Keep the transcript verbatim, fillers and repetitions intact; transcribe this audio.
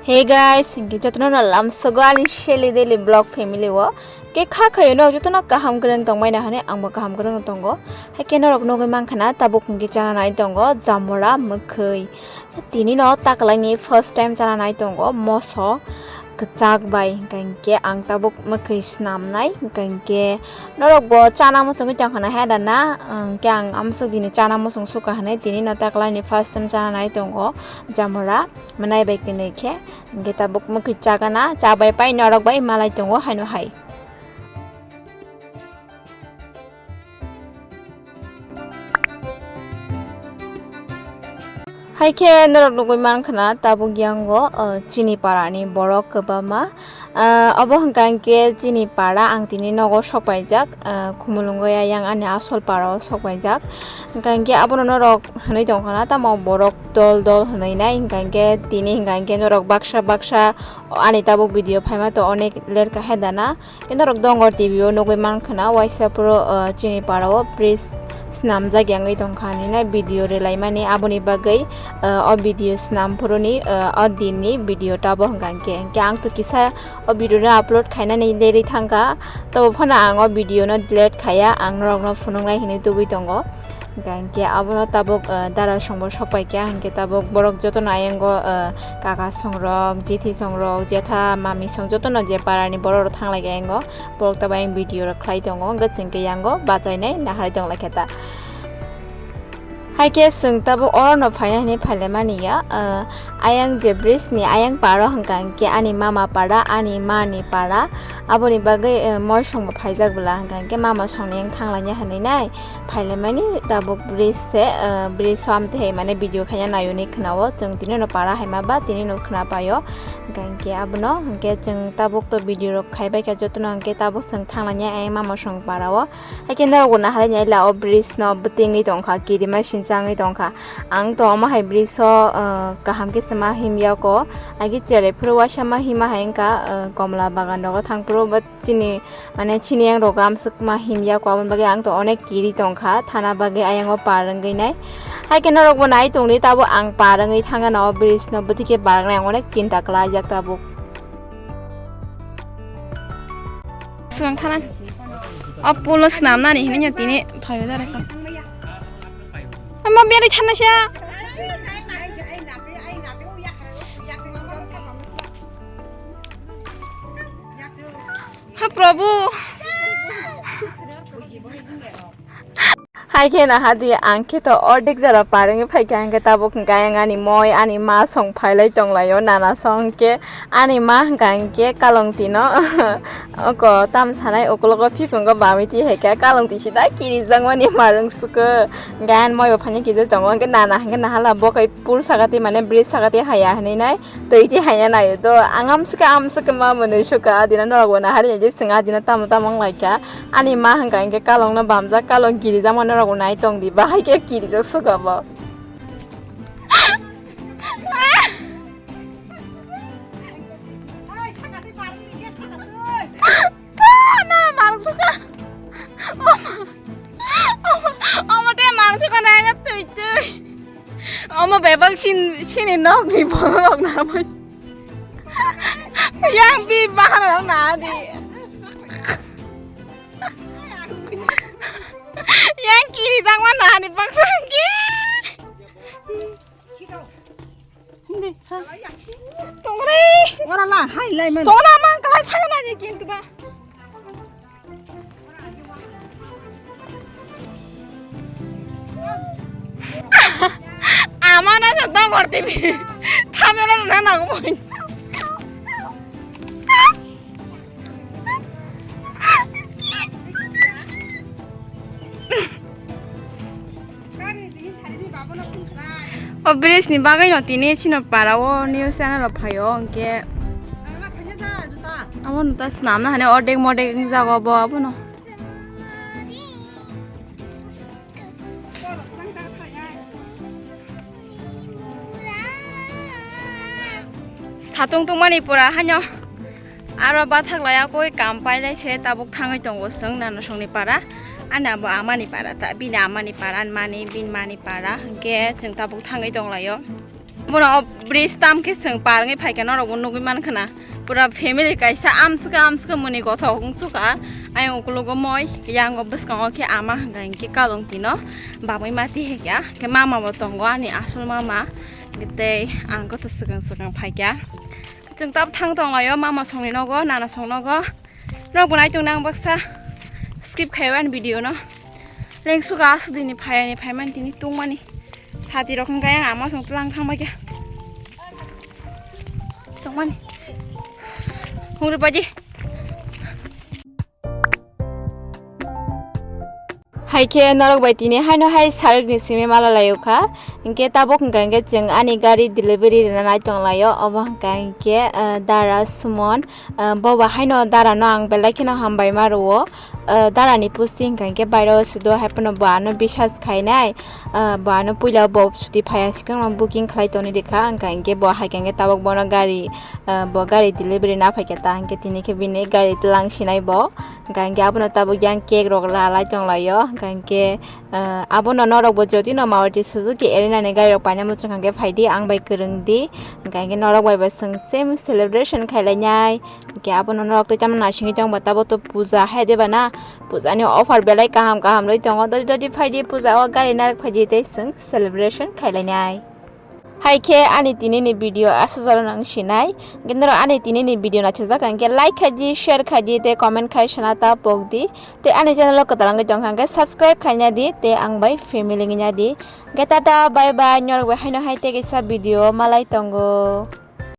Hey guys, hinkhe jotono no lamsogo ani Shelly Daily Vlog family o. Ke kha khayo no jotono kaham kwrwng tongmani hwnwi angbo kaham kwrwng tongo. Haikhe norok nugwi mankha na tabuk hinkhe chana nai tongo jamura mwkhwi. Tini no taklaini first time chana nai tongo moso kwchak bai, hinkhe ang tabuk mwkhwi snamnai, hinkhe norok bo chana muchungwi tongkha na he da na, hinkhe ang amsuk dini chana muchung sukha hwnwi tini no taklaini first time chana nai tongo jamura. Mwnai bai kwnwi khe, hinkhe tabuk mwkhwi chagana, cha bai pai norok bai malai tongo haino hai. Haikhe norok nugwi mankha na tabuk yango, uh, chini parani borok kwbangma. Ah, obo hwnkha hinkhe chini para, ang tini nogo sok paijak, ah, Khumulwngo ayang ani asol para o sok paijak. Hwnkha hinkhe abono norok hwnwi tongkha na, tamo borok dol dol hwnwi nai, hwnkha hinkhe tini hwnkha hinkhe norok baksa baksa ani tabuk video phaima to onek lerka he dana. Khe norok Dongor T V o nugwi mankha na, waisa phuru, ah, chini para o bridge snamjak yangwi tongkha hinwi video rwlaimani, aboni bagwi, ah, o video snam phuruni, ah, o dinni video tabo hwnkha hinkhe. Hinkhe ang to kisa o video no upload khainani lerwi thangkha, tobo phano ang o video no delete khaiya, ang norokno phunuknai hinwi tubui tongo. Hinkhe abono tabuk, ah, dara songbo sok paikha, hinkhe tabuk borok jotono ayango, ah, kaka songrok, jithi songrok, jetha, mami song jotono je parani borok rok thanglaikha ayango. Borok tabuk ayang video rok khlai tongo, wngkha chwngkhe yango bachainai nahari tonglaikha ta. Haikhe chwng tabuk orono phaina hinwi phailaimani ya, ah, ayang je bridge ni ayang paro hwnkha hinkhe ani mama para, ani mani para, aboni bagwi, eh, moisongbo phaijak bwla hwnkha hinkhe mama songni yang thanglaina hinwi nai phailaimani tabuk bridge se, ah, bridge o amtwi hai mane video khaina naiwi khwnao chwng tini no para haima ba tini no khwna paio. Hwnkha hinkhe abono hinkhe chwng tabuk to video rok khaibai kha jotono hinkhe tabuk chwng thanglaina ayang mama song para o. Haikhe norokbo naharwi naila o bridge no bwtwingwi tongkha, kirima sinchangwi tongkha. Ang to omo hai bridge o, ah, kaham khe se ma himya kho. Agi chere phuru waisa ma hima hai wngkha, ah, komla bagan rogo thang phuru, but chini, mane chini yang rogo amswk ma himya kho, aboni bagwi ang to onek kiri tongkha, thana bagwi ayang o par wngwi nai. Haikhe norokbo nai tongdi, tabuk ang par wngwi thangna o bridge no, bwtwi khe barnai ang onek chinta kwlaijak tabuk. Swng thana. O pulo swnamnani hinwi tini phaio dara sa. Ama beri thana sa. Ha Prabhu. Hai khe na hadi, ang khe to ordek jora par wngwi phai kha, ang khe tabuk hwnkha ayang ani moi, ani ma song phailai tonglaio, nana song khe ani ma hwnkha ang khe kalong tino. Oko tam sanai ukulogo phikungo bami ti hai kha, kalong ti sida kirijak mani marung suko. Hwnkha ani moi bo phanya kirijak tongo, hwnkhe nana hwnkhe nahala bo kai pul saka ti mane bridge saka ti haya hinwi nai. Twi ti haina naio do, ang amswkhe amswkhe ma mwnwi sukha, adina norokbo naharya je swng adina tamo tamo wnglaikha. Ani ma hwnkha hinkhe kalongno bamjak, kalong kirijakma norokbo nai tongdi, bahai khe kirijak sukha bo. Tana marung suka. Oma. Oma, oma te marung suka nai tui tui. Oma bebak sin, sini nok ni borok na mai. Yang bi bahar na di. Yang kiri jang mana ni bangsa ke. Hindi, ha? Tongre. Ora la, hai lai man. Tongna mang kalai thana na je kintu ba. Amana sa dongor tibi. Thamela na na ko. O bridge ni bagwi no tini chini para o news channel o phaio, hwnkhe abo no ta swnamna hane ordek modek wngjago bo abono. Satung tungmani pura haino aro bathak laya koi kam pailai se tabuk thangwi tongo chwng nana songni para, ani abo amani para ta, bini amani para, ani mani, bini mani para, hwnkhe chwng tabuk thangwi tonglaio. Bono o bridge tam khe chwng par wngwi phaikha norokbo nugwi mankha na. Pura family kaisa amswkha amswkha mwnwi gothok wngsukha. Ayang ukologo moi, yango bwskango khe ama hwnkha hinkhe kalong tino. Bamwi mati hekya. Khe mama bo tongo ani asol mama. Tei ang khe to swkang swkang phaikha. Chwng tab thang tonglaio mama songni nogo, nana song nogo. Norokbo naitung nang baksa. Skip khaiwi ani video no. Lengsuka aswk dini phai ani phaimani tini tungmani. Sati rok hwnkha yang ama song tlang thangbai khe. Tongmani. Hungri baji. Hai khe norok bai tini haino hai sarikni simi mala laio kha. Hinkhe tabuk hwnkha hinkhe chwng ani gari delivery rwna nai tonglaio. Obo hwnkha hinkhe, ah, Dara Sumon. Ah, bo ba haino Dara no ang belai kheno hambai ma rwo. Ah, Dara ni pusti hwnkha hinkhe bairo sudo hai phano bo ano bisas khainai. Ah, bo ano puila bo suti phaiya sikang no booking khlai toni rikha. Hwnkha hinkhe bo hai khe tabuk bono gari, ah, bo gari delivery na phaikha ta hinkhe tini khe bini gari tlang sinai bo. Hwnkha hinkhe abono tabuk yang cake rok ralai tonglaio. Hwnkha hinkhe, ah, abono norokbo jotino Maruti Suzuki Erina ni gari rok paina muchung hinkhe phaidi ang bai kwrwngdi. Hwnkha hinkhe norok bai bo chwng same celebration khailainai. Hinkhe abono norok tei tamo naisingwi tongba tabuk to puja hai de bana. Puja ni offer belai kaham kaham rwi tongo. Dodi dodi phaidi puja o gari narwk phaidi tei chwng celebration khailainai. Hai khe ani tini ni video aswk jora nang sinai. Hinkhe norok ani tini ni video naithokjak hinkhe like khaidi, share khaidi tei comment khai sana ta pokdi. Tei ani channel o kwtal wngwi tongkha hinkhe subscribe khaina di tei ang bai family wngya di. Hinkhe tata bye bye, norok bai haino hai tei kaisa video malai tongo.